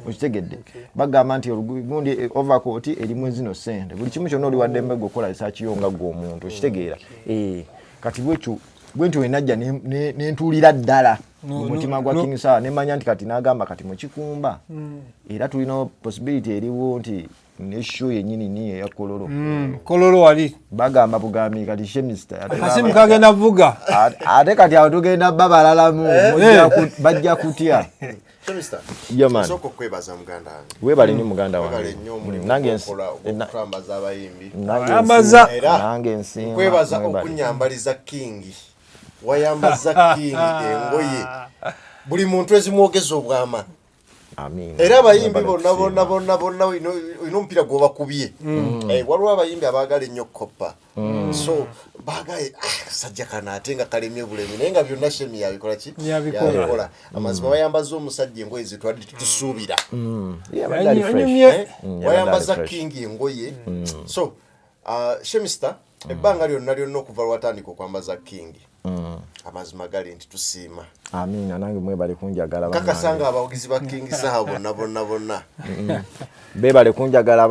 S1: okitegedde? Bagamba nti gundi overcoat erimu zino sente, buli kimu kyonna oli waddembe gwe okukola research yo nga gwe omuntu, okitegeera? Eh, kati bwekyo bwe ntyo wenajja nentuulira ddala mu mutima gwa King Saha nemanya nti kati n'agamba kati mukikumba era tulina possibility eriwo nti ne show yennyini niyo eya Kololo.
S2: Kololo wali.
S1: Bagamba bugambi kati Shemista
S2: Akasimu kagenda vuga.
S1: Ate kati awo tugenda babalalamu, bajja kutya.
S4: Shemista,
S1: Yeah, man.
S4: nsooka okwebaza muganda wange.
S1: Webale nnyo muganda
S4: Webale
S1: wange.
S4: nnyo omulimu
S1: Nange
S4: gwokola ogw'okutambaza abayimbi.
S1: Nange
S2: Ayambaza.
S4: Era
S1: nange nsiima.
S4: nkwebaza
S1: Mwebale.
S4: okunyambaliza King. Wayambaza King engoye buli muntu ezimwogeza obwama.
S1: Amiina.
S4: Era abayimbi
S1: Mwebale
S4: bonna
S1: kusiima.
S4: bonna bonna bonna olina omupiira gwobakubye. Eh, waliwo abayimbi abaagala ennyo okukoppa, so baagaye, "Ah, sajja kano ate nga kalemye bulemi," naye nga byonna Shemi yabikola ki?
S2: Yabikola.
S4: Yabikola. Amazima wayambaza omusajja engoye zetwadde tetusuubira.
S1: Yeah, abadde ali fresh.
S2: Anyumye.
S4: Eh,
S1: Yabadde
S4: wayambaza
S1: ali fresh.
S4: King engoye. So Shemista, ebbanga lyonna lyonna okuva lwatandika okwambaza King, amazima gali nti tusiima.
S1: Amiina, nange mwebale kunjagala
S4: Kakasa
S1: bannange.
S4: nga abawagizi ba King Saha bonna bonna bonna
S1: Bebale kunjagala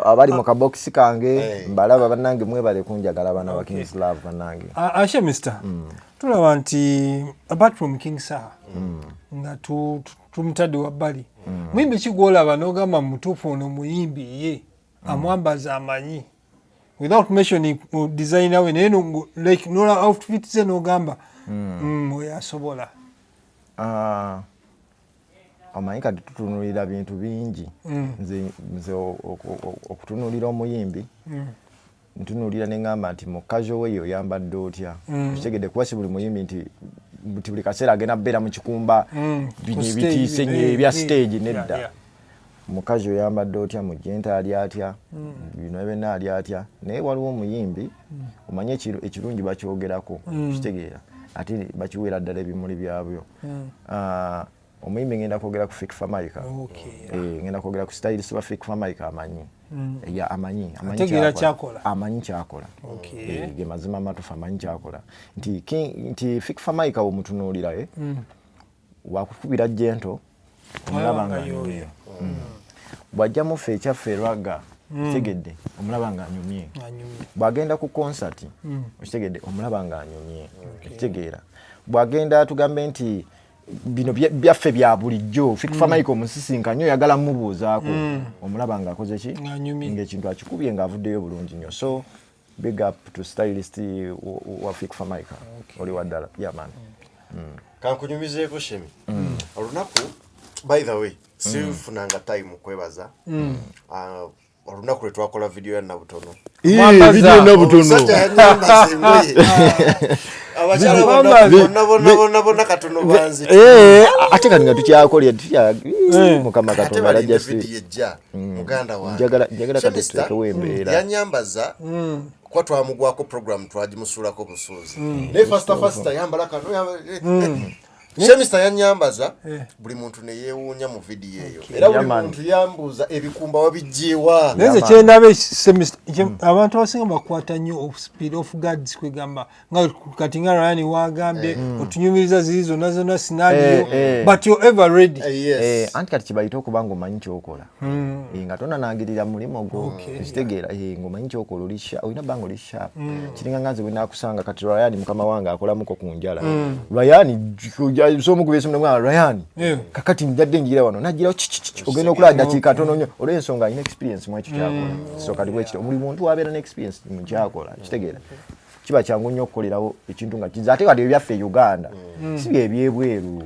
S1: abali mu kabokisi kange.
S4: Eh.
S1: Mbalaba bannange, mwebale kunjagala abaana ba Kings Love bannange.
S2: Shemista, tulaba nti apart from King Saha nga tumutadde wabbali, muyimbi ki gwolaba n'ogamba mutuufu ono muyimbi ye amwambaza amanyi, without mentioning designer we, naye like nola outfit ze n'ogamba, "Oyo asobola"?
S1: Ah, omanyi kati tutunulira bintu bingi. Nze okutunulira omuyimbi, ntunulira neŋŋamba nti mu casual way oyambadde otya, okitegedde? Kuba si buli muyimbi nti buli kaseera agenda kubeera mu kikumba bino
S2: Ku stage,
S1: ebitiise nnyo ebya stage, nedda. Mukazi oyambadde otya, mujenta ali atya, bino byonna ali atya. Naye waliwo omuyimbi, omanye ekirungi bakyogerako, kitegeera, ate bakiweera ddala ebimuli byabyo. Ah, omuyimbi ngenda kwogera ku Fik Fameica. Eh, ngenda kwogera ku stylist wa Fik Fameica, amanyi. Ya, amanyi
S2: Ategeera
S1: kyakola.
S2: Kyakola.
S1: Amanyi kyakola. Eh, ge mazima amatuufu, amanyi kyakola nti nti Fik Fameica womutunuulira, eh, wakukubira gentle, omulaba nga
S2: nga yoyo.
S1: anyumye. Bw'ajja muffe ekyaffe erwaga, okitegedde, omulaba nga anyumye.
S2: Anyumye.
S1: Bw'agenda ku concert, okitegedde, omulaba nga anyumye, okitegeera. Bw'agenda, tugambe nti bino byaffe bya bulijjo, Fik Fameica omusisinkanye, oyagala mubuuzaako, omulaba ng'akoze ki?
S2: Ng'anyumye.
S1: Ng'ekintu akikubye, ng'avuddeyo bulungi nnyo. So big up to stylist wa Fik Fameica, oli wa ddala, yeah man.
S4: Kankunyumizeeko, Shemi, olunaku, by the way, sifunanga time kwebaza. Ah, olunaku lwe twakola video ya Nabutono.
S2: Mwambaza.
S4: Omusajja yanyambaza engoye, abakyala
S2: Mwambaza.
S4: bonna bonna bonna bonna katono banzi.
S1: Eh, ate kati nga tukyakolya tutya, Mukama
S4: Ate
S1: Katonda
S4: balinde
S1: alajja si
S4: video ejja, muganda wange.
S1: Njagala kati
S4: Shemista,
S1: tuteekewo embeera.
S4: yanyambaza kuba twamugwako, program twagimusuulako busuuzi, naye faster faster yambala kano, Shemista yanyambaza, buli muntu neyeewuunya mu vidiyo eyo, era buli
S1: Yeah, man.
S4: muntu yambuuza, ebikumba wabijjeewa?
S2: Naye nze kyendaba, abantu abasinga bakwata nnyo off speed, off guards, kwegamba nga kati nga Ryan wagambye, otunyumiriza ziri zonna zonna scenario, but you're ever ready.
S4: Yes.
S1: Eh, anti kati kibayite okuba nga omanyi kyokola. Eh, nga tonanangirira mulimu gwo, ekitegeera, eh, ng'omanyi kyokola, oli olina bbanga oli sharp. Kiringa nga nze bwe nakusanga kati Ryan, mukama wange akolamuko ku njala. Ryan somukuba esimu namugamba, "Ryan, kakati njadde njira wano," nagirawo chichichi, ogenda okulaba dakiika tono nnyo, olw'ensonga alina experience mu ekyo kyakola. So kati bwekityo, buli muntu wabeera ne experience mu kyakola, kitegeera, kiba kyangu nnyo okukolerawo ekintu nga kiza. Ate kati ebyaffe e Uganda si byebyebweru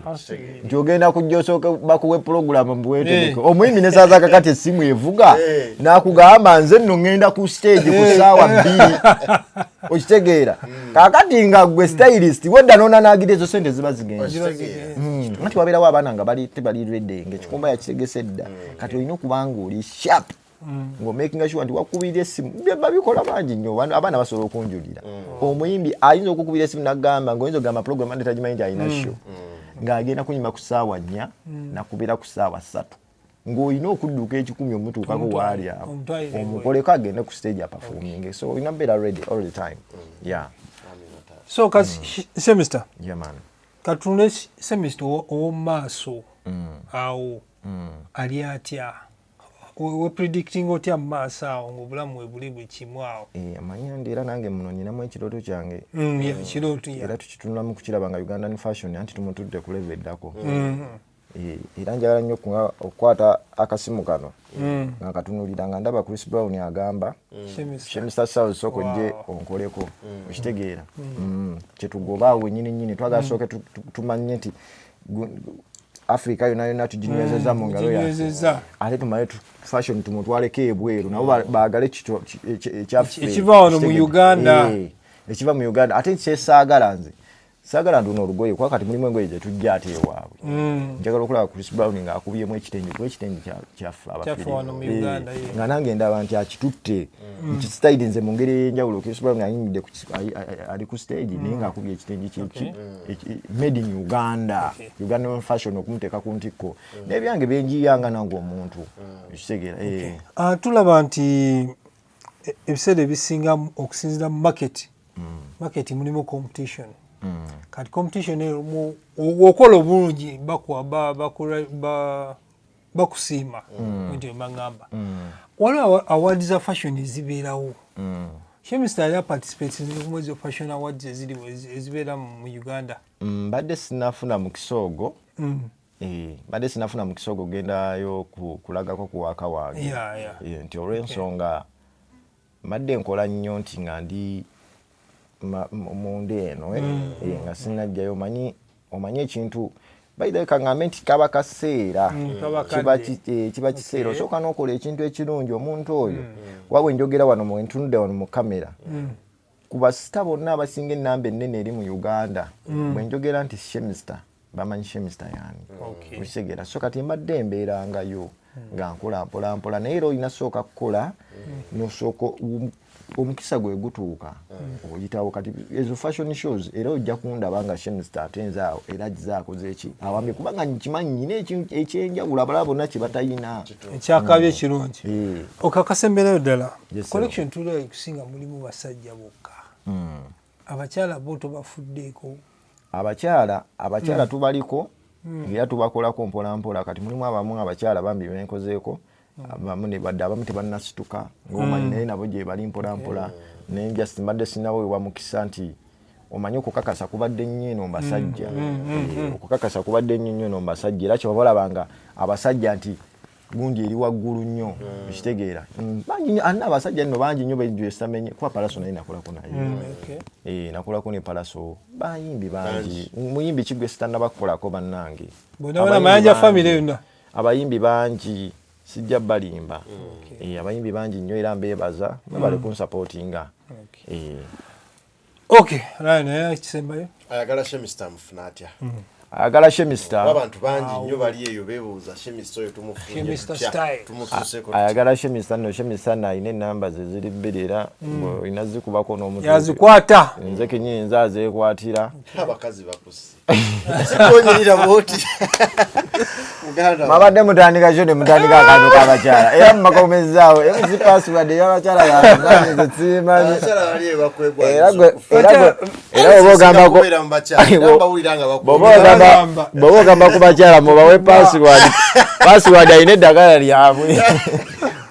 S1: nti ogenda kujja osooke bakuwe pulogulamu mbuwetegeke. Omuyimbi ne saaza kakati essimu evuga, n'akugamba, "Nze nno ŋŋenda ku stage ku ssaawa 2," okitegeera. Kakati nga gwe stylist wedda n'onanaagira, ezo sente ziba zigenze. Anti wabeerawo abaana nga bali tebali ready, ng'ekikumba yakitegese dda. Kati olina okuba nga oli sharp, ng'omakinga sure nti wakubira essimu. Babikola bangi nnyo, abaana basobola okunjulira. Omuyimbi ayinza okukubira essimu nagamba, ngaoyinza okugamba program ande tagimanyi nti alina show, ng'agenda kunyima ku ssaawa 4, nakubira ku ssaawa 3, ng'olina okudduka 1,000 omutuukako waali awo,
S2: Omutwalire engoye.
S1: omukoleko agende ku stage aperforminge. So olina beera ready all the time, yeah.
S2: So kati Shemista,
S1: Yeah man.
S2: katunule Shemista ow'omu maaso awo ali atya? We predicting otya mu maaso awo ng'obulamu we buli buli kimu awo?
S1: Eh, amanya ndi era nange muno nyinamu ekirooto kyange.
S2: Yeah, kirooto ya
S1: Era tukitunulamu kukiraba nga Ugandan fashion anti tumutudde ku level eddako. Eh, era njagala nnyo okukwata akasimu kano nga nkatunulira nga ndaba Chris Brown agamba,
S2: Shemista.
S1: "Shemista South, sooka ojje onkoleko," okitegeera. Kyetugoba awo wennyini nnyini, twagala sooke tumanye nti Africa yonna yonna tuginywezezza mu ngalo yaffe.
S2: Tuginywezezza.
S1: Ate tumale fashion tumutwaleko ebweru, nabo baagale ekyaffe.
S2: Ekiva wano mu
S1: Kitegedde.
S2: Uganda.
S1: Eh, ekiva mu Uganda. Ate kyesaagala, nze saagala nduno olugoye, kuba kati mulimu engoye zetujja ate ewaabwe. Njagala okulaba Chris Brown ng'akubyemu ekitengi, kuba ekitengi kyaffe
S2: Kyaffe wano mu
S1: abafiri.
S2: Uganda,
S1: Eh,
S2: yeah.
S1: nga nange ndaba nti akitutte nkisitayiri nze mu ngeri ey'enjawulo. Chris Brown ayimiridde ali ku stage, naye ng'akubye ekitengi kyeki made in Uganda, Ugandan fashion, okumuteeka ku ntikko n'ebyange byenjiyanga nange omuntu, ekitegeera. Eh.
S2: Ah, tulaba nti ebiseera ebisinga okusinziira mu market mulimu competition. Kati competition eyo wokola obulungi bakusiima, nti bagamba waliwo awards za fashion ezibeerawo. Shemista yali aparticipate mu ezo fashion awards eziriwo ezibeera mu Uganda?
S1: Mbadde sinafuna mukisa ogwo. Eh, mbadde sinafuna mukisa ogwo gendayo kulagako ku waka wange. Eh, nti olw'ensonga mbadde nkola nnyo nti nga ndi munda eno, eh, eh, nga sinajjayo. Omanyi ekintu, by the way, kaŋŋambe nti kaba kaseera.
S2: Kaba
S1: Kiba
S2: kadde.
S1: kiba kiseera osooka n'okola ekintu ekirungi omuntu oyo, kuba bwe njogera wano, ntunudde wano mu kamera, ku basita bonna abasinga ennamba ennene eri mu Uganda, bwe njogera nti Shemista, bamanyi Shemista yani. Okitegeera. So kati mbadde embeerangayo. Nga nkola mpola mpola, naye era olina sooka kukola nosooka omukisa gwe gutuuka oyitawo. Kati ezo fashion shows era ojja kundaba nga Shemista ate nze awo era gizaakoze eki awambye, kubanga nkimanyi nyina ekyenjawulo abalala bonna kye batayina.
S2: Ekyakabi ekirungi.
S1: Eh.
S2: Okakasemberayo ddala.
S1: Yes, sir.
S2: Collection tulaba ekusinga mulimu basajja bokka, abakyala bo tobafuddeeko?
S1: Abakyala tubaliko era tubakolako mpola mpola. Kati mulimu abamu abakyala bambi benkozeeko, abamu ne badde, abamu tebannasituka ngaomanyi, naye nabo gye bali mpola mpola. Naye just mbadde sinaweebwa mukisa nti omanyi okukakasa kubadde nnyo eno mbasajja. Okukakasa kubadde nnyo nnyo eno mbasajja, era kyebaba olaba nga abasajja nti gundi eri waggulu nnyo, ekitegeera. Bangi nnyo anna abasajja nno bangi nnyo bejwesamenye, kuba Palaso naye nakolako naye. Eh, nakolako ne Palaso. Bayimbi bangi, muyimbi kigwe sitannaba kukolako bannange.
S2: Bonna bonna.
S1: Abayimbi
S2: Mayanja
S1: bangi.
S2: family yonna.
S1: Abayimbi bangi, sijja balimba. Eh, abayimbi bangi nnyo era mbeebaza, mwebale kunsupportinga. Eh,
S2: Okay, Ryan, naye ekisembayo.
S4: Ayagala Shemista amufuna atya?
S1: Ayagala Shemista.
S4: Kuba abantu bangi nnyo bali eyo beebuuza Shemista oyo tumufunye
S2: Shemista
S4: tutya?
S2: style.
S4: Tumutuuseeko tutya?
S1: Ayagala Shemista nno, Shemista nno alina enamba ze ziri bbiri era olina zikubako n'omutu.
S2: Yazikwata.
S1: Nze kenyini nze azeekwatira.
S4: Abakazi bakusi sikonyerira bwoti muganda wange.
S1: Mwabadde mutandika kyo ne mutandika akantu k'abakyala era mumakomezaawo MC password ey'abakyala yange simanyi.
S4: Abakyala bali eyo bakwegwanyiza
S1: Era gwe
S4: okufa.
S1: era gwe era oba ogambako
S4: Kubeera mu bakyala, era mbawulira nga
S1: bw'oba
S4: bakwegwanyiza.
S1: ogamba, bw'oba ogamba ku bakyala mubawe password, password alina eddagala lyabwe.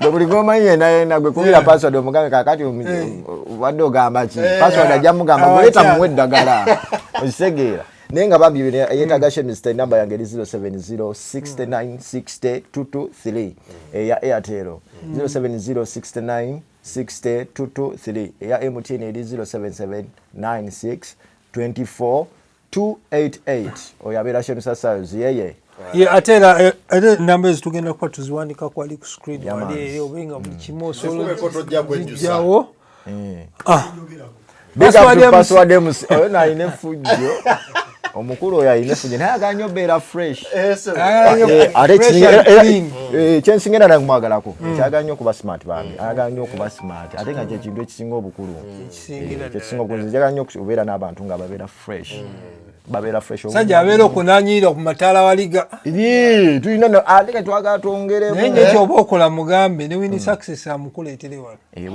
S1: Gwe buli gwomanyi yenna yenna gwe kubira password omugambe kakati obadde ogamba ki, password ajja mugamba guleeta muwe eddagala, okitegeera. Naye nga bambi yeetaaga Shemista, enamba yange eri 070 69 60 223 eya Airtel, 070 69 60 223 eya MTN, eri 077 96 24 288. Oyo abeera Shemista Styles yeye.
S2: Ye ate era ate enamba ezo tugenda kuba tuziwandika kwali ku screen
S1: Yeah,
S2: wali
S1: man.
S2: eri obe nga buli kimu osobola
S4: Zikubeko tojja kwejjusa.
S2: zijjawo.
S1: Big up
S2: Password
S1: to
S2: MC.
S1: Password MC. Oyo nalina effujjo, omukulu oyo alina effujjo naye agala nnyo obeera fresh.
S4: Eh, sebo.
S1: Eh, ate
S2: Fresh
S1: ekisinga-
S2: and clean.
S1: Kyensinga era nakumwagalako kyagala nnyo okuba smart bambi, ayagala nnyo okuba smart ate nga kyekintu ekisinga obukulu.
S2: Ekisingira
S1: Kyekisinga obukulu. Nze njagala nnyo okubeera n'abantu nga babeera fresh, babeera fresh.
S2: Sajja abeera okunanyirira ku mataala waliga.
S1: Ii, tulina no ate kati twagala twongeremu.
S2: Naye nye kyoba okola mugambe ne Winnie Success amukuleetere wano.
S1: Eh,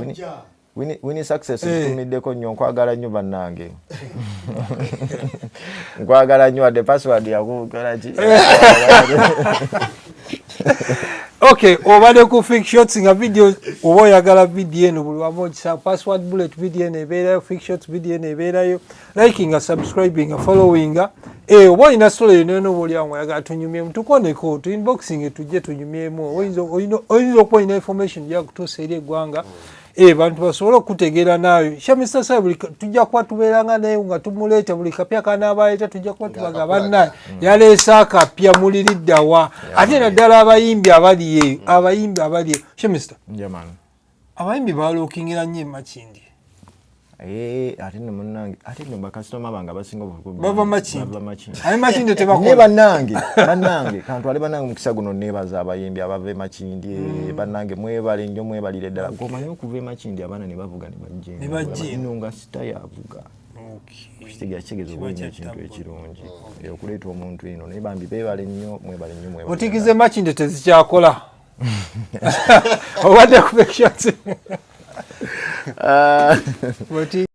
S1: Winnie Success ntumiddeko nnyo, nkwagala nnyo bannange, nkwagala nnyo wadde password yakukola ki.
S2: Okay, obadde ku Fik Shots nga video oba oyagala video eno buli wamu ogisa Password Bullet video eno ebeerayo, Fik Shots video eno ebeerayo. Likinga, subscribinga, followinga. Eh, oba olina story yonna yonna oba oliawo nga oyagala tunyumyemu, tukoneko tu inboxing tujje tunyumyemu. Oyinza okuba olina information gyakutuusa eri eggwanga. Eh, bantu basobole okutegeera naayo Shamista Sai buli tujja kuba tubeeranga naye nga tumuleeta buli kapya kanaabaleeta tujja kuba tubaga bannaye yaleese akapya muliriddawa, ate naddala abayimbi abali eyo, abayimbi abali eyo. Shamista,
S1: Yeah, man.
S2: abayimbi balookingira nnyo emakindi.
S1: Eh, ate nno munnange, ate nno bakasitoma bange abasinga obukulu
S2: Bava Makindye.
S1: Bava Makindye.
S2: Abe Makindye
S1: Naye
S2: tebakola.
S1: Bannange, kantwale bannange omukisa guno neebaza abayimbi abava e Makindye. Bannange mwebale nnyo, mwebalire ddala. Gwomanyi okuva e Makindye abaana ne bavuga ne bajja
S2: Ne bajja eno.
S1: eno nga sita yavuga. Kitegeeza, kitegeeza oba olina ekintu ekirungi okuleeta omuntu eno. Naye bambi beebale nnyo, mwebale nnyo, mwebale.
S2: Otigize Makindye tezikyakola. Obadde ku Fik Shots.
S1: Ah.
S2: Boti.